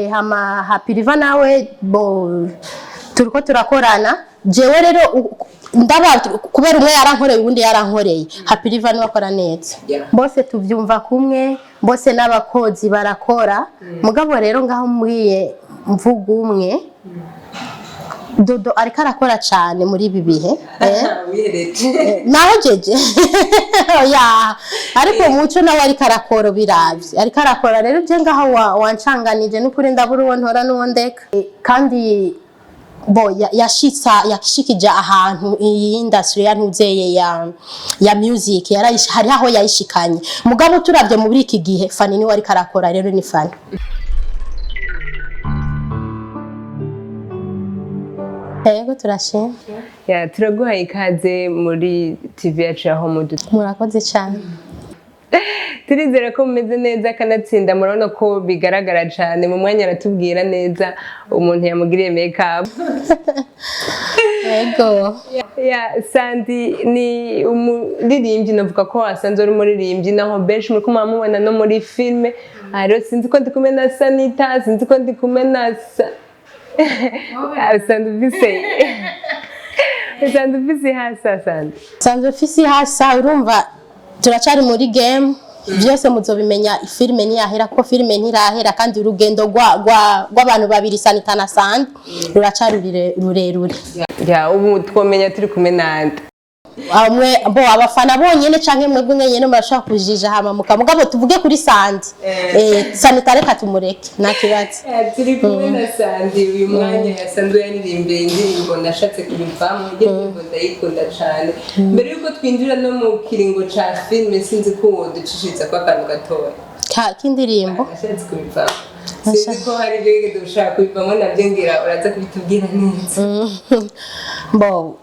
Hama Happy Riva nawe bo turiko turakorana. Jewe rero ndaba kubera umwe yarankoreye, uwundi yarankoreye, Happy Riva niwe akora neza. Bose tuvyumva kumwe, bose n'abakozi barakora. Mugabo rero ngaho mbwiye mvuga umwe, Dodo ariko arakora cane muri ibi bihe. Wihereje. Nahejeje ya, ariko Muco nawe ariko arakora, biravye ariko arakora. Rero je ngaho wancanganije n'ukuri, ndabura uwo ntora n'uwo ndeka. Kandi bo yashitsa yashikije ahantu iyi industry ya ntuzeye ya music hari aho yayishikanye. Mugabo turavye muri iki gihe, Fani niwe ariko arakora, rero ni Fani. Yego, turashima. Ya, turaguhaye ikaze muri TV yacu ya Home. Murakoze cyane. Turizera ko mumeze neza, kanatsinda murabona ko bigaragara cyane. Mu mwanya aratubwira neza umuntu yamugiriye make up. Yego. Ya, Sandy ni umuririmbyi, navuga ko asanzwe ari umuririmbyi, naho benshi muri kumamubona no muri filme. Aha rero sinzi ko ndi kumwe na Sanita, sinzi ko ndi kumwe na Sandy ufise hasa Sandy. Sanzwe fisi hasa, urumva turacari muri game. Byose muzobimenya filime ntiyahera, kuko filime ntirahera, kandi urugendo rw'abantu babiri, Sanita na Sandy, ruracari rurerure. Ya, ubu twomenya turi kumwe nande? Amwe bo abafana bonyene canke mwebwe nyene murashobora kujija, hama mugabo tuvuge kuri Sandy. Sanita reka tumureke, nta kibazo. Turi kumwe na Sandy uyu mwanya, yasanzwe yaririmbiye indirimbo "Nashatse Kubivamo". Iyo ndirimbo ndayikunda cyane. Mbere yuko twinjira no mu kiringo ca filime, sinzi ko woducishiriza ko akantu gatoya. K'indirimbo? "Nashatse Kubivamo". Sinzi ko hari ibyo wigeze ushaka kubivamo nabyo, ngira uraza kubitubwira neza. Bo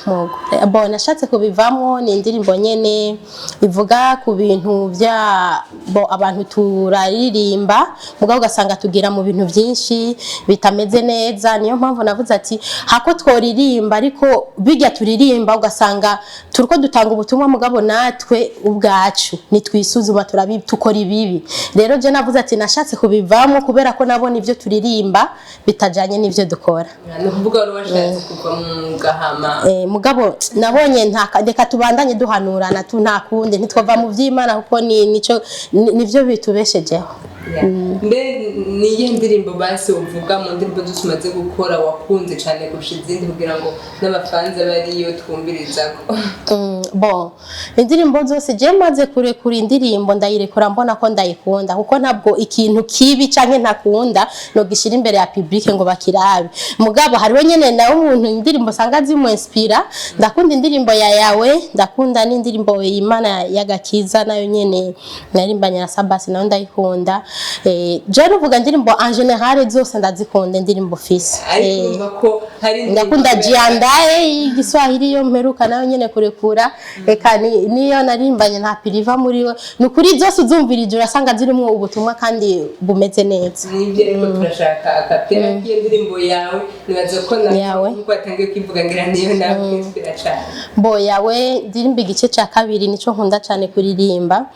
mogo bo "Nashatse Kubivamo" ni indirimbo nyene ivuga ku bintu bya bo abantu turaririmba, mugabo ugasanga tugira mu bintu byinshi bitameze neza. Niyo mpamvu navuze ati hako tworirimba, ariko bijya turirimba ugasanga turiko dutanga ubutumwa, mugabo natwe ubwacu nitwisuzuma turabi tukora ibibi. Rero je navuze ati nashatse kubivamo kubera ko nabona ibyo turirimba bitajanye n'ivyo dukora. Ni ukuvuga wari washatse kuva mu gahama? Mugabo nabonye nta reka tubandanye duhanurana tu, nta kundi ntitwava mu vy'Imana, kuko ni nico nivyo bitubeshejeho. Mbe ni iyihe ndirimbo basi uvuga mu ndirimbo zose umaze gukora wakunze cyane kurusha izindi, kugira ngo n'abafanza bariyo twumvirizako? Bon, indirimbo zose je maze kurekura indirimbo, ndayirekura mbona ko ndayikunda, kuko ntabwo ikintu kibi canke ntakunda no gishira imbere ya public ngo bakirabe. Mugabo hariho nyene nawe umuntu indirimbo usanga zimu-inspira. Ndakunda indirimbo ya "Yawe", ndakunda n'indirimbo "Imana y'Agakiza", nayo nyene narimbanye na Sabasi, nayo ndayikunda. Je nuvuga indirimbo en général zose ndazikunda, indirimbo fise. Ariko urumva ko hari indirimbo Ndakunda "Jiandae" y'Igiswahili, yo mperuka nayo nyene kurekura, eka niyo narimbanye nta piriva muri we. Ni ukuri zose uzumvirije urasanga zirimwo ubutumwa kandi bumeze neza. Nibyo, ariko turashaka a cappella k'iyo ndirimbo yawe. Nibaza ko nawe Yawe. nkuko watangiye kwivuga, ngira niyo nawe kwinspira cyane. Bo, "Yawe" ndirimba igice ca kabiri, nico nkunda cane kuririmba.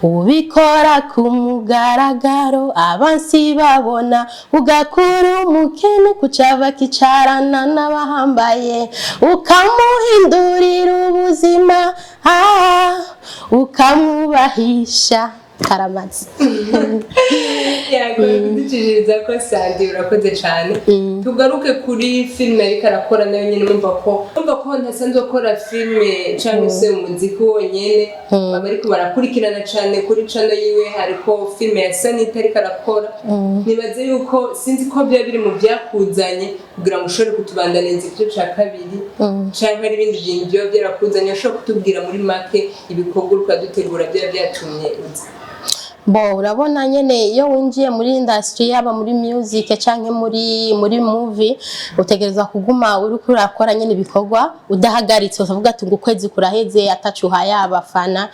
Ubikora ku mugaragaro abansi babona, ugakura umukene kucava kicarana n'abahambaye, ukamuhindurira ubuzima, ukamwubahisha karamaze. Yakora kuducishiriza ko Sandy, urakoze cyane. Tugaruke kuri filime ariko arakora nayo nyine. Mumva ko ntasanzwe akora filime cyangwa se umuziki wonyene, baba ariko barakurikirana cyane kuri channel yiwe hariko filime ya Sanita ariko arakora. Nibaze yuko sinzi ko byaba biri mu byakuzanye kugira ngo ushobore kutubandaniriza igice cya kabiri, cyangwa hari ibindi bintu byaba byarakuzanye. Ushobora kutubwira muri make ibikorwa uriko uradutegura byaba byatumye uza? Bo, urabona nyene iyo winjiye muri industry, yaba muri music canke muri movie, utegerezwa kuguma uriko urakora nyene ibikorwa udahagaritse. Ukavuga ati ngo ukwezi kuraheze atacu uhaye abafana,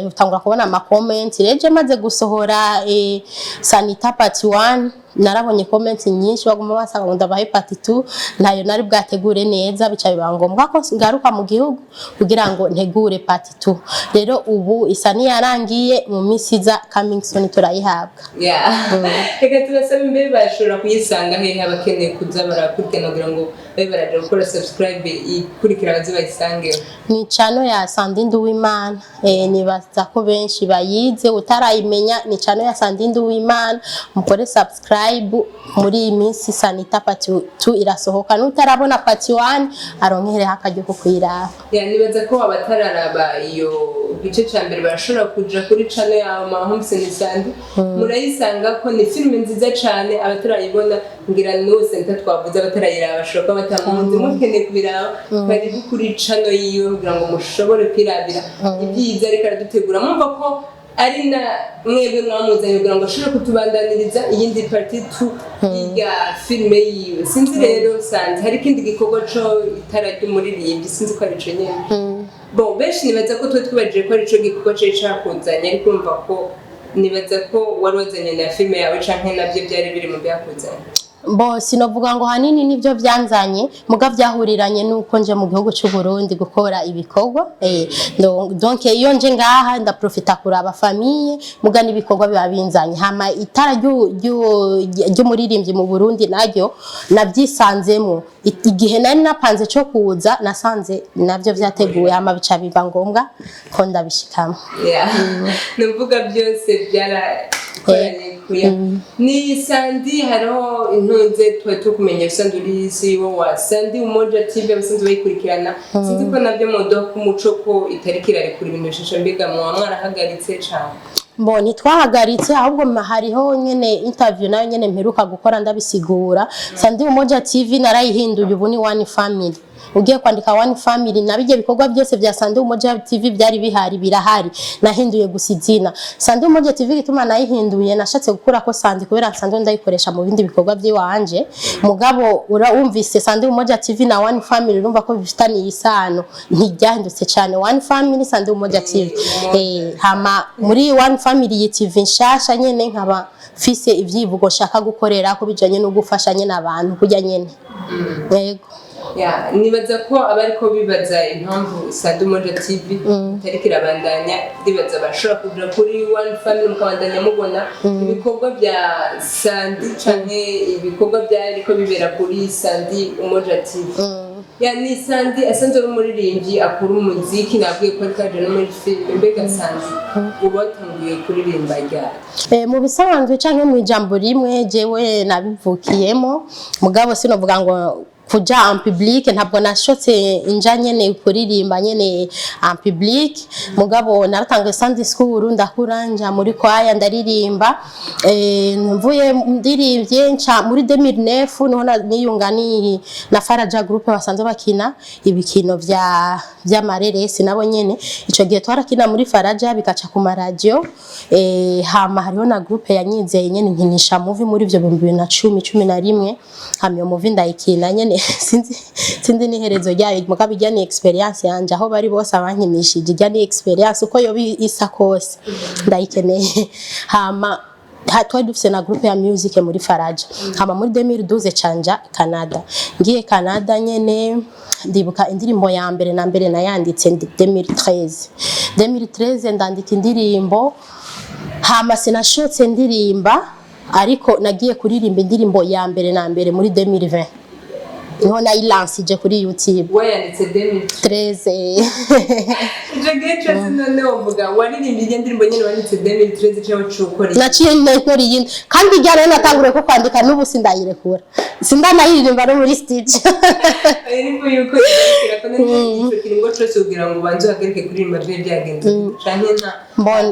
utangura kubona ama comment. Rero je maze gusohora Sanita part 1. Narabonye comments nyinshi, baguma basaba ngo ndabahe part 2. Ntayo nari bwategure neza, bica biba ngombwa ko ngaruka mu gihugu kugira ngo ntegure part 2. Rero ubu isa niyarangiye, mu minsi iza, coming soon, turayihabwa. Yeah. Reka tubasaba imbere, bashobora kuyisanga hehe abakeneye kuza barakurikirana, kugira ngo babe baraja gukora subscribe, ikurikira baze bayisangeho? Ni channel ya Sandy Nduwimana. Nibaza ko benshi bayize, utarayimenya, ni channel ya Sandy Nduwimana. Mukore subscribe, muri iyi minsi Sanita part 2 irasohoka. N'utarabona part 1 aronkereho akaryo ko kuyiraba. Yeah, nibaza ko abatararaba iyo gice ca mbere barashobora kuja kuri channel yawe Mahomse Sandy, murayisanga ko ni filime nziza cane. Abatarayibona, ngira n'uwo Santa twavuze, abatarayiraba bashobora kuba batamuzi, mukeneye kubiraba, karibu kuri channel yiwe kugira ngo mushobore kwirabira ibyiza ariko aradutegura. Mwumva ko ari na mwebwe mwamuzanye kugira ngo ashobore kutubandaniriza iyindi part 2 y'irya filime yiwe. Sinzi rero Sandy, hari ikindi gikorwa co itara ry'umuririmbyi, sinzi ko ari ico nyene. Bon, benshi nibaza ko twe twibajije ko ari ico gikorwa cari cakuzanye, ariko urumva ko nibaza ko wari wazanye na filime yawe, canke navyo byari biri mu byakuzanye? Bo, sinovuga ngo hanini nibyo byanzanye, muga byahuriranye nuko nje mu gihugu cy'u Burundi gukora ibikorwa. Donc iyo nje ngaha ndaprofita kuraba famille, muga n'ibikorwa biba binzanye. Hama itara ry'umuririmbyi mu Burundi naryo nabyisanzemo. Igihe nari napanze cyo kuza, nasanze navyo vyateguwe, hama bica biba ngombwa ko ndabishikamo. Yeah. Nuvuga byose byarakoranye kuya. Ni Sandy, hariho intunze tuba tukumenya usanzwe uri CEO wa Sandy Umoja TV, abasanzwe bayikurikirana. Sinzi ko nabyo muduha k'umuco ko itariki irarekura ibintu bishasha. Mbega muba mwarahagaritse cane? Bo, ntitwahagaritse, ahubwo hariho nyene interview nayo nyene mperuka gukora ndabisigura. Sandy Umoja TV narayihinduye, ubu ni One Family. Ugiye kwandika One Family, nabijye bikorwa byose bya Sandy Umoja TV byari bihari birahari, nahinduye gusa izina. Sandy Umoja TV, gituma nayihinduye, nashatse gukura ko Sandy kubera nsanzwe ndayikoresha mu bindi bikorwa by'iwanje. Mugabo wumvise Sandy Umoja TV na One Family, urumva ko bifitaniye isano, ntiryahindutse cyane. One Family, Sandy Umoja TV. Hama muri One Family, iyi TV nshasha nyene, nkaba mfise ivyivugo nshaka gukorera ko bijanye no gufasha nyene abantu kurya nyene. Yego. Ya, nibaza ko abariko bibaza impamvu Sandy Umoja TV itariko irabandanya, ndibaza bashobora kuja kuri One Family mukabandanya mubona ibikorwa bya Sandy canke ibikorwa byariko bibera kuri Sandy Umoja TV. Ya, ni Sandy asanzwe ari umuririmbyi, akora umuziki, nabwiye ko ariko aje no muri filime. Mbega Sandy, uba watanguye kuririmba ryari? Mu bisanzwe canke mu ijambo rimwe, jewe nabivukiyemo, mugabo sinovuga ngo kuja en public, ntabwo nashotse inja nyene kuririmba nyene en public. Mugabo naratanguye Sunday school, ndakura nja muri kwaya ndaririmba. Mvuye ndirimbye, nca muri 2009 niho niyunga ni na Faraja groupe, basanzwe bakina ibikino vya vy'amareresi nabo nyene. Ico gihe twarakina muri Faraja, bikaca ku maradiyo. Hama hariho na groupe yanyizeye nyene nkinisha movie muri ivyo 2010, 11. Hama iyo movie ndayikina nyene, sinzi n'iherezo ryayo, mugabo ijya ni experience yanje. Aho bari bose abankinishije, ijya ni experience, uko yoba isa kose ndayikeneye. Hama twari dufise na groupe ya music muri Faraja. Hama muri 2012 canja Canada. Ngiye Canada nyene, ndibuka indirimbo ya mbere na mbere nayanditse 2013. 2013 ndandika indirimbo, hama sinashotse ndirimba, ariko nagiye kuririmba indirimbo ya mbere na mbere muri 2020, niho nayilansije kuri YouTube. Wayanditse 2013? 13. Ico gihe cose none wovuga waririmbye irya ndirimbo nyene wanditse 2013, cyangwa ucukora? Naciye nkora iyindi, kandi irya rero natanguriye ko kwandika, n'ubu sindayirekura, sindanayiririmba no muri studio. Ariko yuko igarukira ko none ico kiringo cose kugira ngo ubanze uhagarike kuririmba vyari byagenze canke nta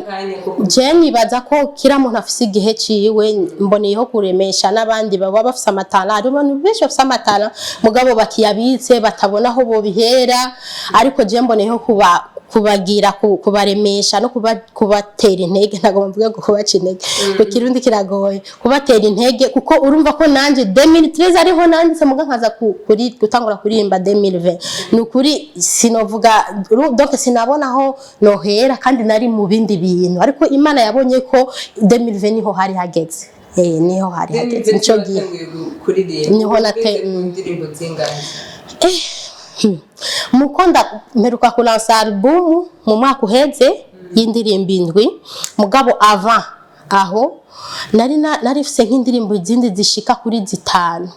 kanya ko Je nibaza ko kila muntu afise igihe ciwe. Mboneyeho kuremesha n'abandi baba bafise amatara. Hari abantu benshi bafise amatara, mugabo bakiyabitse, batabona aho bobihera. Ariko je mboneyeho kuba kubagira kubaremesha no kubatera intege. Ntabwo mvuga ngo kubaca intege, mu Kirundi kiragoye, kubatera intege, kuko urumva ko nanje 2013 ariho nanditse, muga nkaza gutangura kuririmba 2020. Ni ukuri sinovuga donc sinabona aho nohera, kandi nari mu bindi bintu, ariko Imana yabonye ko 2020 niho hari hageze. Niho hari hageze nico gihe. Watanguye kuririmba Niho Ugeze ku ndirimbo zingahe? Muko mperuka kulansa album mu mwaka uheze y'indirimbo indwi, mugabo avant aho nari mfise nk'indirimbo izindi zishika kuri zitanu.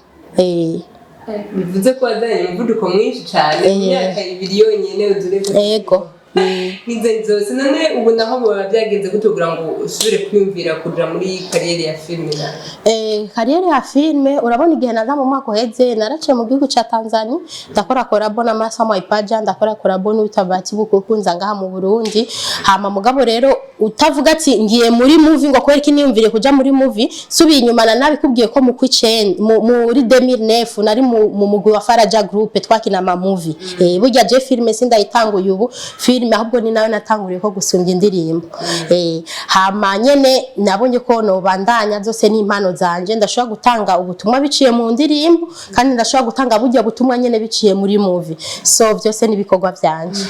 Bivuze ko wazanye umuvuduko mwinshi cyane mu myaka 2 yonyine uzure Ego. Nk'izo zose. None ubu naho biba byagenze gute kugira ngo usubire kwiyumvira kuja muri carrière ya filime nawe? Carrière ya filime, urabona igihe naza mu mwaka uheze, naraciye mu gihugu ca Tanzania, ndakora collabo na Masa Mwaipaja, ndakora collabo n'Utabati Bukuku, nza ngaha mu Burundi. Hama mugabo rero utavuga ati ngiye muri movie ngo kubera iki niyumvire kuja muri movie, subiye inyuma na nabikubwiye ko mu kwicenda muri 2009 nari mu mugwi wa Faraja Group, twakina ama movie. Burya je filime sindayitanguye ubu filime, ahubwo ni nayo natanguriye ko gusumbya indirimbo. Hama nyene nabonye ko nobandanya, zose ni impano zanje, ndashobora gutanga ubutumwa biciye mu ndirimbo kandi ndashobora gutanga burya butumwa nyene biciye muri movie, so byose ni ibikorwa vyanje.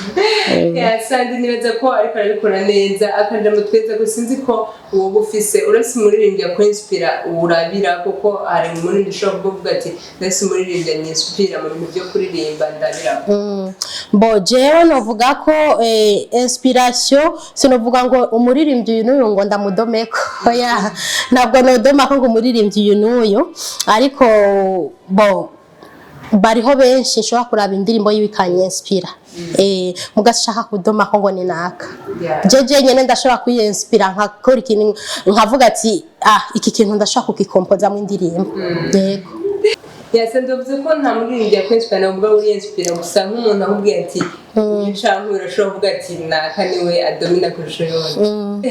Ya, Sandi, nibaza ko ariko arabikora neza. Akajambo tweza ko sinzi ko wowe ufise uretse umuririmbyi akwinspira urabira, kuko hari umuririmbyi ushobora kuvuga ati ndetse umuririmbyi anyinspira mu bintu byo kuririmba ndabira. Bo jewe novuga ko inspiration, sinovuga ngo umuririmbyi uyu n'uyu ngo ndamudomeko, oya, ntabwo nodoma ko ngo umuririmbyi uyu n'uyu, ariko bo bariho benshi nshobora kuraba indirimbo yiwe ikanyinspira, mugashaka kudoma ko ngo ni naka. Jeje nyene ndashobora kwiyinspira, nkakora ikintu nkavuga ati ah, iki kintu ndashobora kugikompozamo indirimbo, yego. Yase ndavuze ko nta muririmbyi yakwinspira, nawe ubwawe uriyinspira gusa, nk'umuntu akubwiye ati uyu canke uyu, urashobora kuvuga ati naka niwe adomina kurusha uyundi.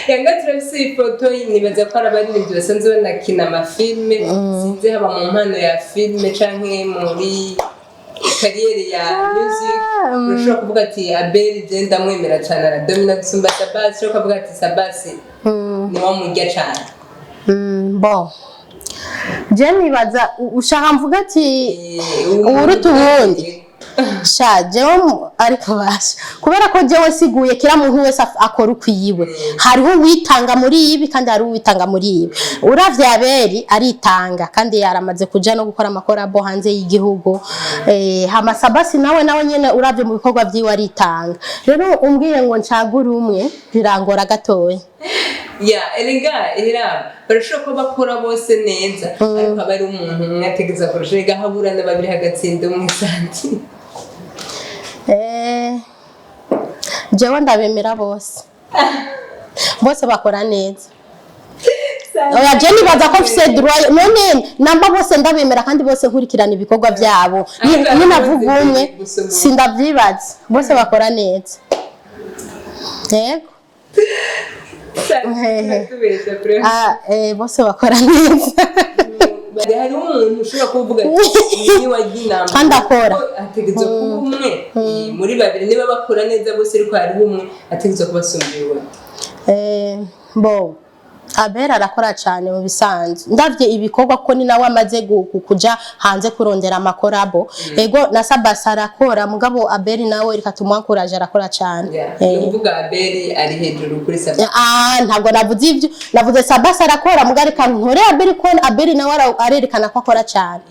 Yanga turafise ifoto, nibaza ko ari abaririmbyi basanzwe banakina amafilme, sinzi haba mu mpano ya filme canke muri carrière ya music, urashobora kuvuga ati Abel je ndamwemera cane, aradomina gusumba Sabasi, ushobora kuvuga ati Sabasi niwe murya cane. Bon, je nibaza ushaka mvuga ati uwuruta uwundi, sha jewe ariko basha kubera ko jewe nsiguye kila muntu wese akora ukwiwe, hariho uwitanga muri ibi kandi hariho uwitanga muri ibi. Uravye Aberi aritanga kandi yaramaze kuja no gukora amacollabo hanze y'igihugu. Hama Sabasi nawe nyene uravye mu bikorwa vyiwe aritanga. Rero umbwiye ngo ncagure umwe birangora gatoya. Ya, erega era barashobora kuba bakora bose neza, ariko aba ari umuntu umwe ategeza kurusha. Erega habura na babiri hagatsinda umwe, Santi. Jewe ndabemera bose, bose bakora neza. Oya, je nibaza ko mfise droit, none namba bose ndabemera kandi bose nkurikirana ibikorwa byabo. Ariko Ninavuga bose umwe gusoma. Sindavyibaza, bose bakora neza, yego. Santi, tubesha pre. Ah, bose bakora neza. Bari hariho umuntu ushobora kuvuga ati uyu ni wajya inama Kandi akora. Ategerezwa kuba umwe. Muri babiri, niba bakora neza bose ariko hariho umwe ategerezwa kubasumbira uwundi. Bo Abera arakora cyane mu bisanzwe, ndavye ibikorwa ko ni nawe amaze kuja hanze kurondera amacollabo. Ego, na Sabasi arakora, mugabo Aberi nawe reka tumwankuraje, arakora cyane. Ni ukuvuga Abeli ari hejuru kuri Sabasi? Ah, ntabwo navuze ibyo, navuze Sabasi arakora, mugabo reka ntore Aberi ko Aberi nawe arerekana ko akora cyane.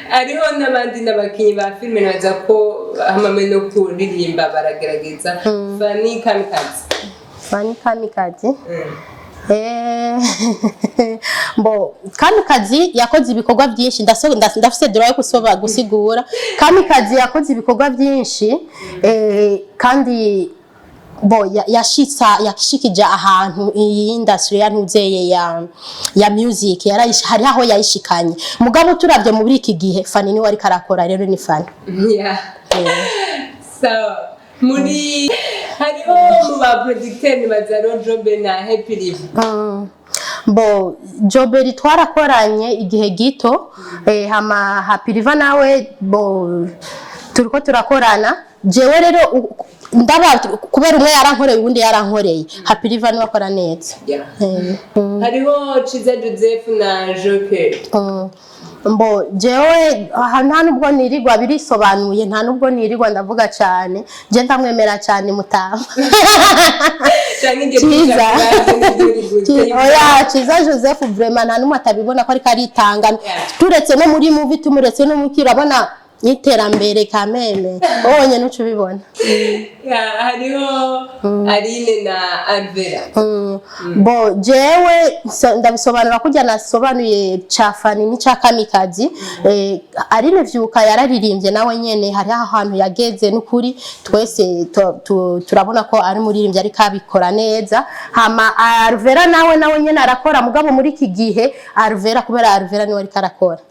Hariho n'abandi n'abakinnyi ba filime, nibaza ko hamwe no kuririmba baragerageza. Fanny Kamikaze. Fanny Kamikaze. Bo Kamikazi yakoze ibikorwa byinshi, ndafise droit yo gusoba gusigura. Kamikazi yakoze ibikorwa byinshi, kandi bo yashitsa yashikije ahantu iyi industry ya ntuzeye ya music hari aho yayishikanye. Mugabo turavye muri iki gihe Fanny niwe ariko arakora, rero ni Fanny. Yeah. Sawa, muri hariho mu ba producteur nibaza hariho Jobe na Happy Live. Bo Joberi twarakoranye igihe gito, hama Happy Riva nawe bo turiko turakorana. Jewe rero ndaba kubera umwe yarankoreye uwundi yarankoreye, Happy Riva niwe akora neza. Hariho Ciza Joseph na Joker. Mbo jewe aha nta nubwo nirirwa, birisobanuye, nta nubwo nirirwa ndavuga cyane. Je ndamwemera cyane mutama. Canke iryo Ciza. Ciza. Oya, Ciza Joseph vraiment nta numwe atabibona ko ariko aritanga. Turetse no muri movie, tumuretse no mu urabona n'iterambere kameme, wowe nyene uca ubibona. Hariho Aline na Alvera. Bo jewe ndabisobanura kurya nasobanuye ca Fani n'ica Kamikazi. Aline Vyuka yararirimbye nawe nyene, hariho ahantu yageze n'ukuri twese turabona ko ari muririmbyi ariko abikora neza. Hama Alvera nawe nyene arakora, mugabo muri iki gihe Alvera, kubera Alvera niwe ariko arakora.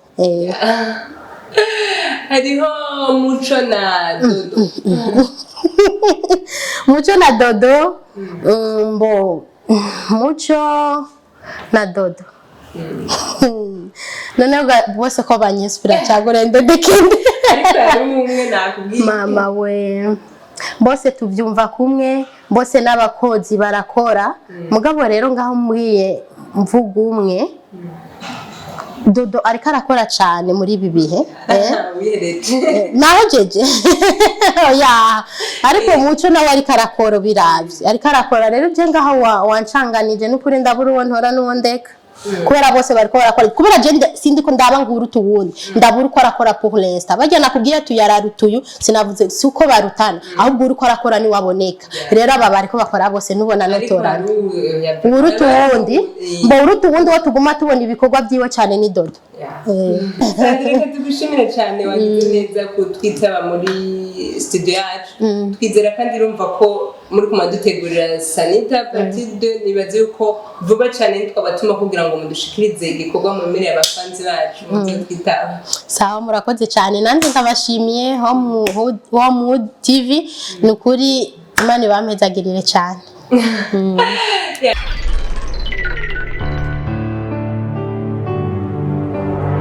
Hariho Muco na Dodo. Muco na Dodo, bo Muco na Dodo noneho bose ko banyinspira, cyagore ndodekende. Ariko harimo umwe nakubwiye. Mama we, bose tubyumva kumwe, bose n'abakozi barakora. Mugabo rero ngaho mbwiye mvuga umwe, Dodo ariko arakora cyane muri ibi bihe. Wihereje. Nahejeje ya, ariko Muco nawe ariko arakora, biravye ariko arakora. Rero je ngaho wancanganije n'ukuri, ndabura uwo ntora n'uwo ndeka, kubera bose bariko barakora. Kubera je sindi ko ndaba nguruta uwundi, ndabura uko arakora pour l'instant. Barya nakubwiye tuyararuta uyu, sinavuze si uko barutana, ahubwo uriko arakora ni waboneka. Rero aba bariko bakora bose, nubona ariko notorana hari uwo uruta uwundi. Mbo uruta uwundi, wo tuguma tubona ibikorwa vyiwe cane ni Dodo. Sandra, reka tugushimire cyane, wagize neza kutwitaba muri studio yacu. Twizera kandi urumva ko muri kumadutegurira Sanita partie 2. Nibaze yuko vuba cyane ntitwabatuma kugira ngo mudushikirize igikorwa mu abafanzi bacu muze twitaba. Sawa, murakoze cyane, nanjye ndabashimiye Homewood TV. Ni ukuri Imana ibampezagirire cyane. Yeah.